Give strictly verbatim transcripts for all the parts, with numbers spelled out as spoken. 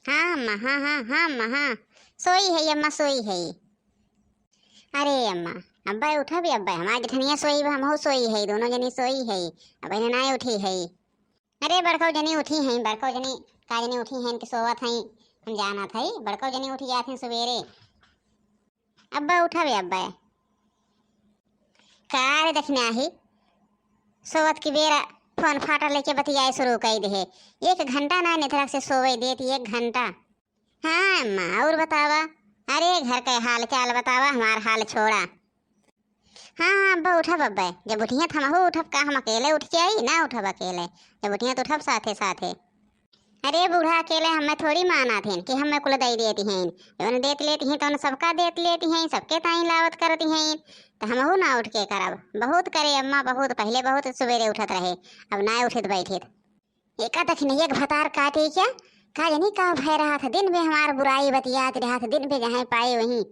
हाँ अम्मा, हाँ, हाँ, हाँ अम्मा, हाँ। सोई है अम्मा, सोई है। अरे अम्मा, अब्बे उठा भी अब्बे, हमार जेठनिया सोई बा, हमहू सोई है, दोनों जनी सोई है। अब इन्हें नाय उठी है। अरे बड़कौ जनी उठी हैं, बड़कौ जनी का जनी उठी हैं कि सोवत हैं, हम जानत है, बड़कौ जनी उठी जात हैं सुबेरे। अब्बे उठा भी अब्बे। का रे दखिनाही, सोवत की बेरा फोन फाटा लेके बतियाए शुरू कई दे। एक घंटा ना निथरक से सोवे देत, एक घंटा। हाँ अम्मा, और बतावा? अरे घर के हाल चाल बतावा, हमार हाल छोड़ा। हाँ, हाँ, अब्बा उठब अब्बे, जब उठिहैं त हमहू उठब, का हम अकेले उठ के आई? ना उठब अकेले, जब उठिहैं त उठब साथे साथे। अरे बूढ़ा अकेले हमें थोड़ी मानत हैं कि हमें कुल दई देती हैं, जौन देत लेती हैं तौन सबका देत लेती हैं, सबके ताई लावत करती हैं, त हमहू ना उठ के करब। बहुत करे अम्मा, बहुत, पहिले बहुत सुबेरे उठत रहे, अब ना उठत बैठित। एका दखिनैया के भतार काटे क्या? का जनी का भय रहत है, दिन में हमार बुराई बतियात रहत है, दिन में जहाँ पाए वहीं।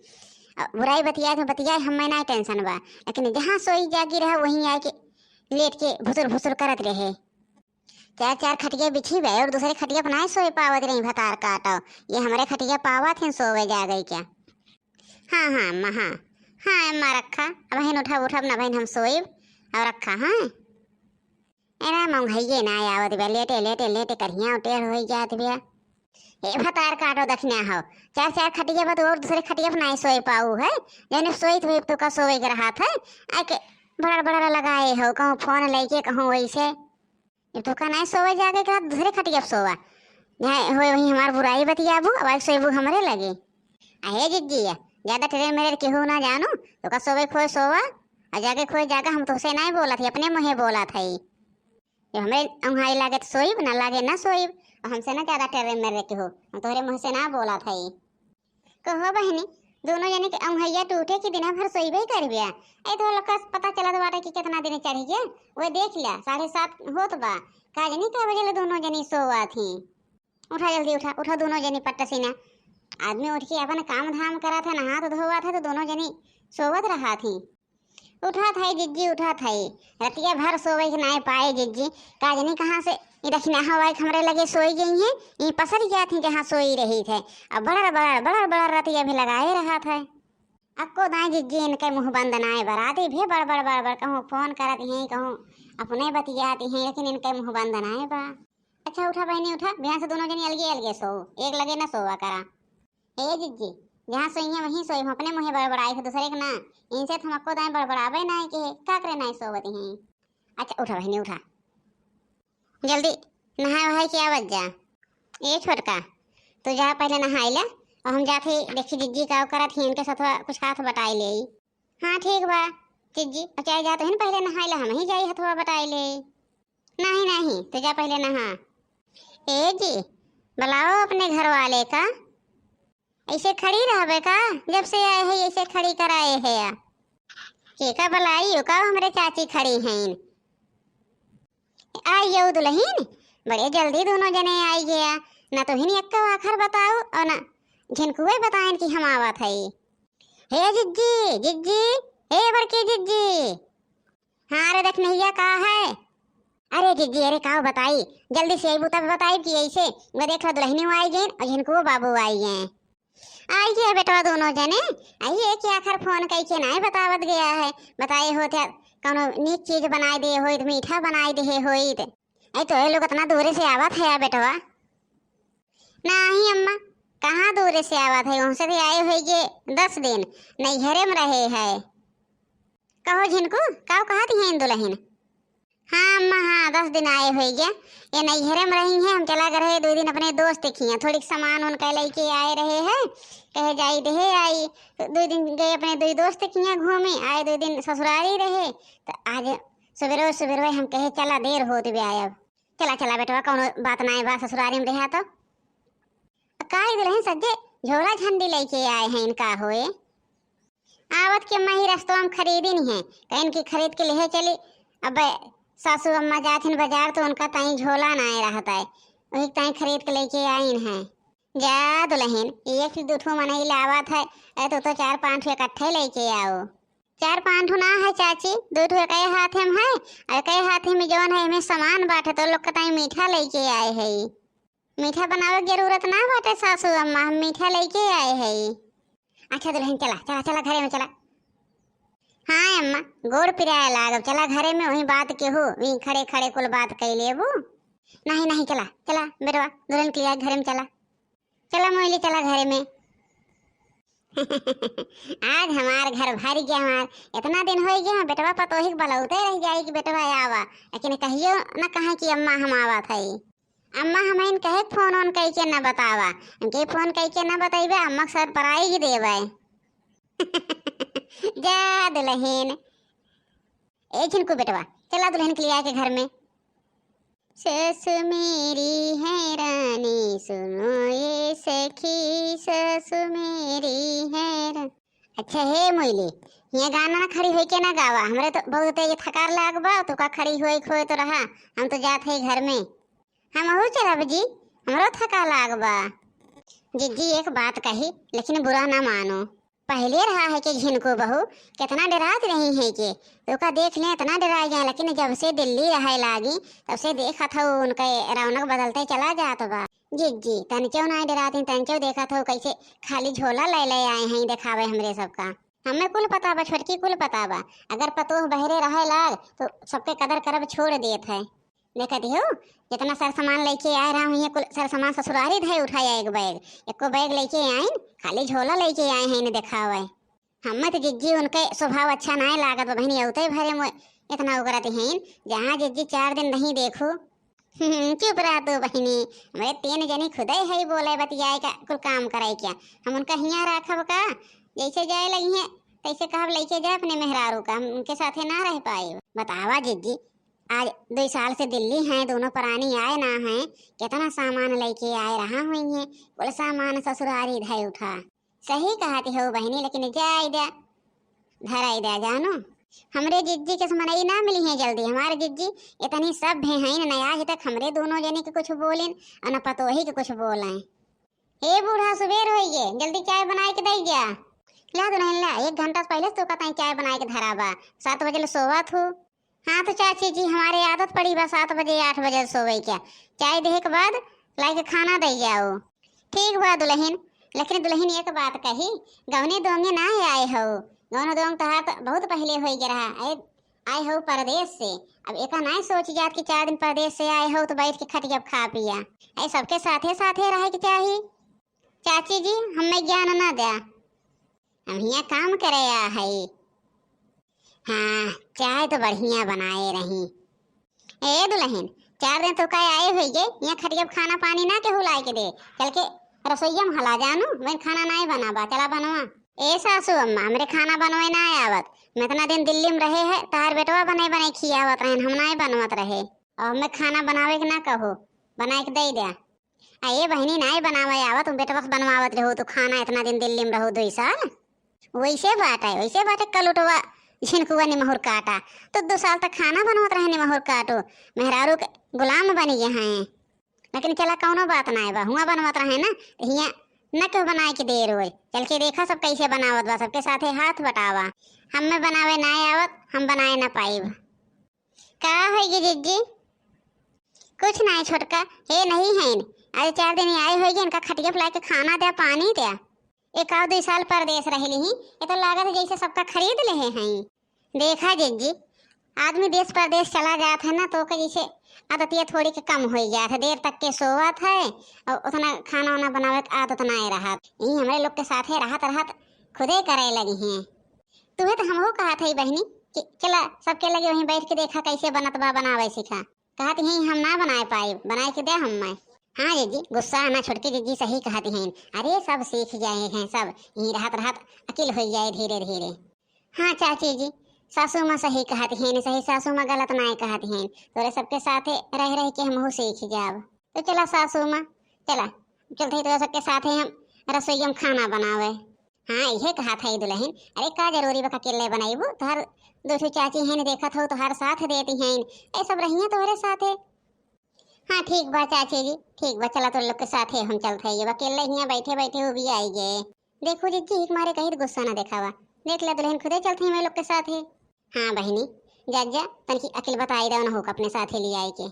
अ, बुराई बतियात में बतियाए, हमें ना टेंशन बा, लेकिन जहाँ सोई जागी रहा वहीं आए के लेट के भुसुर भुसुर करत रहे। चार चार खटिया बिछी बे और दूसरे खटिया पर ना सोए पावत रही भतार काटो, ये हमरे खटिया पावत हैं सोवे जागे क्या? हाँ, हाँ, अम्मा, हाँ। हाँ, अम्मा, रखा। अब बहिन उठब, उठब ना बहिन, हम सोइब। अब रखा, हाँ। ए ना, मौंघइये ना आवत बा, लेटे, लेटे, लेटे करिया टेढ़ होई जात बा। ए भतार काटो दखिना हो, चार, चार खटिया बा, तो और दूसरे खटिया पर नाई सोए पाऊ है। जौने सोइत हुई तो का सोए के रहत है, आके बड़र, बड़र लगाए हो, कहूँ फोन लेके, कहूँ वैसे। जब तोका नाई सोवे जागे के, दूसरे खटिया पे सोवा। जहाँ होए वहीं हमार बुराई बतियाबू, अब आके सोएबू हमरे लगे। अहे जिज्जी, ज्यादा टेढ़े मेढ़े केहू ना जानू, तोका सोवे खोए सोवा, और जागे खोए जागा, हम तोसे नाई बोलत ही, अपने मुँहे बोलत हई। जब हमरे औंघाई लागे त सोइब, ना लागे ना सोइब, और हमसे ना ज्यादा टेढ़े मेढ़े केहू, हम तोहरे मुँह से ना बोलत हई। कहो बहिनी, दोनों जने के औंघैया टूटे कि दिना भर सोइबे करबिया। ए तो लोग का पता चलत बाटे कि कितना दिन चढ़ गया। वे देख लिया, साढ़े सात होत बा। का जनी कै बजे ले दोनों जनी सोवा थी। उठा जल्दी उठा, उठा दोनों जनी पट्ट से ना। आदमी उठ के अपन काम धाम करत है, नहात धोवत है, तो दोनों जनी सोवत रहा थी। उठत है जिज्जी, उठत है। रतिया भर सोवे के नाय पाए जिज्जी। का जनी कहाँ से ई दखिना हवा के हमरे लगे सोई गई हैं। ई पसर गया थी जहाँ सोई रही थे। अब बड़र, बड़र, बड़र, बड़र रतिया भी लगाए रहत है। अक्को दाई जिज्जी इनके मुँह बंद नाय बराती भी बड़, बड़, बड़, बड़ कहूँ फोन करत हैं, कहूँ अपने बतियात हैं, लेकिन इनके मुँह बंद नाय बा। अच्छा उठा बहिनी उठा, बिहान से दोनों जनी अलगे अलगे सो, एक लगे न सोवा करा। ए जिज्जी, जहाँ सोई हैं वहीं सोई, हम अपने मुँहे बड़बड़ाई थे दूसरे के ना, इनसे तो हम अक्को दाई बड़बड़ाबे नाय के, का करे नाय सोवत हैं। अच्छा उठा बहिनी उठा, जल्दी नहाए वहाए के आवत जा। ए छोटका, तू जा पहिले नहाई ले, और हम जात ही देखी जिज्जी का करत ही, इनके साथ कुछ हाथ बटाई ले। हाँ ठीक बा जिज्जी, और चाहे जा तो हिन पहिले नहाई ले, हम ही जाई हथवा बटाई ले। नहीं नहीं, तू जा पहिले नहा। ए जी, बुलाओ अपने घर वाले का। ऐसे खड़ी रहबे का? जब से आए है ऐसे खड़ी कराए है या? के का बुलाई, ओ का हमरे चाची खड़ी हैं। आई जाओ दुल्हन, बड़े जल्दी दोनों जने आई गया, ना तो हिन एक्को आखर बताओ और ना झिनकुए बताएन कि हम आवत है। हे जिज्जी, जिज्जी, हे बड़की जिज्जी। हाँ रे दखिनैया, का है? अरे जिज्जी, अरे का बताई, जल्दी से अइबू तब बताई कि ऐसे वो देख लो दुल्हनियो आई गईन और झिनकुओ बाबू आई गए। आई गया बेटवा दोनों जने। आई एक आखर फोन कई के नाय बतावत गया है, बताए होत है कौनो नीक चीज बनाए दे होइत, मीठा बनाए दे होइत। आई तो ये लोग इतना दूरे से आवत है बेटवा। नहीं अम्मा, कहाँ दूरे से आवत है, उनसे भी आए होइगे दस दिन, नैहरे में रहे है। कहो झिनकू, काऊ कहत हैं दुल्हन? हाँ अम्मा, हाँ, दस दिन आए होइगे, ये नैहरे में रही हैं। हम चला गए रहे दो दिन अपने दोस्त के खियाँ, थोड़ी सामान उनका लेके आए रहे हैं, कहे जाई देहे आई। तो दो दिन गए अपने दो दोस्त के खियाँ घूमे, आए दो दिन ससुरारी रहे। तो आज सुबेरे सुबेरे हम कहे चला, देर होत बे आयब। चला चला बेटवा, कौनो बात नाय बा, ससुरारी में रहा तो। काई दुल्हन सज्जे झोला झंडी लेके आए हैं, इनका होए। आवत के अम्मा ही रस्तवा में खरीदिन है, कहिन की खरीद के लेहे चली। अब सासू अम्मा जात हिन बाजार तो उनका ताई झोला नाय रहत है, वही ताई खरीद के लेके आइन है। जा दुल्हन, एक ही दू ठो मनई लावत है, अरे तू तो चार पाँच ठो इकट्ठे लेके आओ। चार पाँच ठो ना है चाची, दू ठो एके हाथे में है, और एके हाथे में जौन है, एमे सामान बाटे, तो लोग के ताई मीठा लेके आए है। मीठा बनावे के जरूरत ना बाटे सासू अम्मा, हम मीठा लइके आए हई। अच्छा दुलहिन, चला चला चला घरे में चला। हाँ अम्मा, गोड़ पिराए लागब, चला घरे में, वही बात केहू, वही खड़े खड़े कुल बात कइ लेबू। नहीं नहीं, चला चला बेटवा, दुलहिन के लिया घरे में चला। चला मोइली, चला घरे में। आज हमार घर भर गया हमार। इतना दिन होइ गया, बेटवा पतोही के बलौते रह जाई कि बेटवा आवा, लेकिन कहियो न कहे कि अम्मा हम आवत हई। अम्मा हमइन कहे फोन ओन कइके न बतावा, हमके फोन कइके न बतइबे, अम्मा के surprise देबे। जा दुलहिन। ए झिनकू बेटवा, चला दुलहिन के लिया के घर में। सासु मेरी है रानी, सुनो ये सखी, सासु मेरी है रा-, अच्छा हे मोइली, हियाँ गाना ना खड़ी होइके ना गावा, हमरे तो बहुत तेज थकार लाग बा, तो का खड़ी होइके होए तो रहा, हम तो जात है घर में। हमहू चलब जी, हमरो थका लाग बा। जिज्जी एक बात कही, लेकिन बुरा ना मानो। पहिले रहा है कि झिनकू बहू कितना डरात रही है कि, तो का देख ले इतना डराई गए, लेकिन जब से दिल्ली रहे लागी तब से देखत हऊ उनके रौनक बदलते चला जात बा। जिज्जी तनचो नाई डराती, तनचो देखत हऊ कैसे खाली झोला ले ले आए हैं देखावे हमरे सबका। हमें कुल पता बा छोटकी, कुल पता बा। अगर पतोह बहरे रहे लाग तो सबके कदर करब छोड़ देत है। देखत हो, जितना सर सामान लेके आए रहा हुई, कुल सर सामान ससुरारी धए उठाया एक बैग, एको बैग लेके आइन, खाली झोला लेके आए हैं इन्हें देखावे। हमें तो जिज्जी उनके स्वभाव अच्छा नाय लागत बा बहिनी, औते भरे में इतना उगरत हैं। जहाँ जिज्जी चार दिन नहीं देखो। चुप रह तू बहिनी, हमरे तीन जनी खुदे है बोले बतियाए का कुल काम करे क्या, हम उनका हियाँ राखब का? जैसे जाए लगी हैं तैसे कहब लेके जा अपने मेहरारू का, हम उनके साथे ना रह पाए। बतावा जिज्जी, आज दुई साल से दिल्ली हैं, दोनों परानी आए ना हैं, कितना सामान लेके आए रहा हुई हैं, कुल सामान ससुरारी धए उठा। सही कहत हो बहिनी, लेकिन जाए दे, धराई दे जानो, हमरे जिज्जी के समनई ना मिली हैं जल्दी। हमारे जिज्जी इतनी सभ्य हैं, न आज तक हमरे दोनों जने के कुछ बोलिन और न पतोही के कुछ बोलें। हे बूढ़ा, सुबेर होई गे, जल्दी चाय बनाए के दई जा। ला दुलहिन ला, एक घंटा से पहिले से तो कहता चाय बनाए के धरा बा, सात बजे ले सोवत हूँ। हाँ तो चाची जी, हमारे आदत पड़ी बा सात बजे आठ बजे सोवे के। चाय देहे के बाद लाई के खाना दे जाओ। ठीक बा दुलहिन, लेकिन दुलहिन एक बात कही, गवने दोंगे ना आए हो, गवनो दोंग तहार तो बहुत पहिले होई गे रहा, आए, आए हो परदेश से। अब एका ना सोच जात कि चार दिन परदेश से आए हो तो बैठ के खटिया खा पिया। ऐ सबके साथे साथे रहे के चाही। चाची जी, हमें ज्ञान ना द्या, हम हियाँ काम करे आ हई। हाँ, चाय तो बढ़िया बनाए रही। ए दुलहिन, चार दिन तो का आए होई गे, यहाँ खटिया पे खाना पानी ना केहू लाए के दे, चल के रसोईया में हला जानू, मैं खाना नाय बनाबा, चला बनवा। ए सासू अम्मा, हमरे खाना बनवे ना आवत, मैं इतना दिन दिल्ली में रहे है, तार बेटवा बने बने खियावत रहन, हम नाय बनवत रहे, और हमें खाना बनावे के ना कहो, बनाए के दे द्या। आ ए बहिनी, नाय बनावे आवत, तुम बेटवा से बनवावत रहो, तू खाना इतना दिन दिल्ली में रहो, दुई साल। वैसे बाटे, वैसे बाटे, कलुटवा झिनकुआ निमहुर काटा, तो दो साल तक खाना बनवत रहे निमहुर काटो, मेहरारू के गुलाम बन गए हैं। लेकिन चला, कौनो बात नाय बा, हुआ बनवत रहे ना, तो हियाँ न केहू बनाए के देर होए। चल के देखा सब कैसे बनावत बा, सबके साथे हाथ बटावा। हमें बनावे नाय आवत, हम बनाए ना पाइब। का होई गे जिज्जी? कुछ नाय छोटका, हे नहीं है, आज चार दिन आए होई गे, इनका खटिया पे लाके खाना द्या, पानी द्या। एक आध दुई साल परदेस रह लीही, ये तो लागत है जैसे सबका खरीद लेहे हैं। देखा जिज्जी, आदमी देश परदेस चला जात है ना, तो ओके जैसे आदतिया थोड़ी के कम होई जात है, देर तक के सोवत है और उतना खाना वाना बनावे के आदत नाय रहत। यही हमरे लोग के साथे रहत रहत खुदे करे लगी हैं। तुहे तो हमहू कहत है बहिनी कि चला सबके लगे वहीं बैठ के देखा कैसे बनत बा, बनावे सीखा। कहत हैं हम ना बनाए पाइब, बनाए के दे हमें। हाँ जिज्जी, गुस्सा ना, छोटकी जिज्जी सही कहत हैं। अरे सब सीख जाए हैं, सब यहीं रहत रहत अकिल हो जाए धीरे धीरे। हाँ चाची जी, सासू माँ सही कहत हैं, सही सासू माँ गलत नाय कहत हैं। तोरे सबके साथे रह रह के हमहू सीख जाब। तो चला सासू माँ, चला, चलते ही तोरे सबके साथे हम रसोईया में खाना बनावे। हाँ, इहे कहत है दुलहिन। अरे का जरूरी बा अकेले बनाइबू? तोहर दो ठो चाची हैं, देखत हो, तोहर साथ देती हैं। ए सब रहिए तोहरे साथे। हाँ ठीक बा चाची जी, ठीक बा, चला तोर लोग के साथे हम चलत है। ये अकेले हियाँ बैठे बैठे उबियाई गे। देखो जिज्जी, एक मारे कही गुस्सा ना देखावा। देख ले दुलहिन, खुदे चलत है मेरे लोग के साथे। हाँ बहिनी, जा जा, तनकी अकिल बताई दे उन्हों को अपने साथे ले आए के।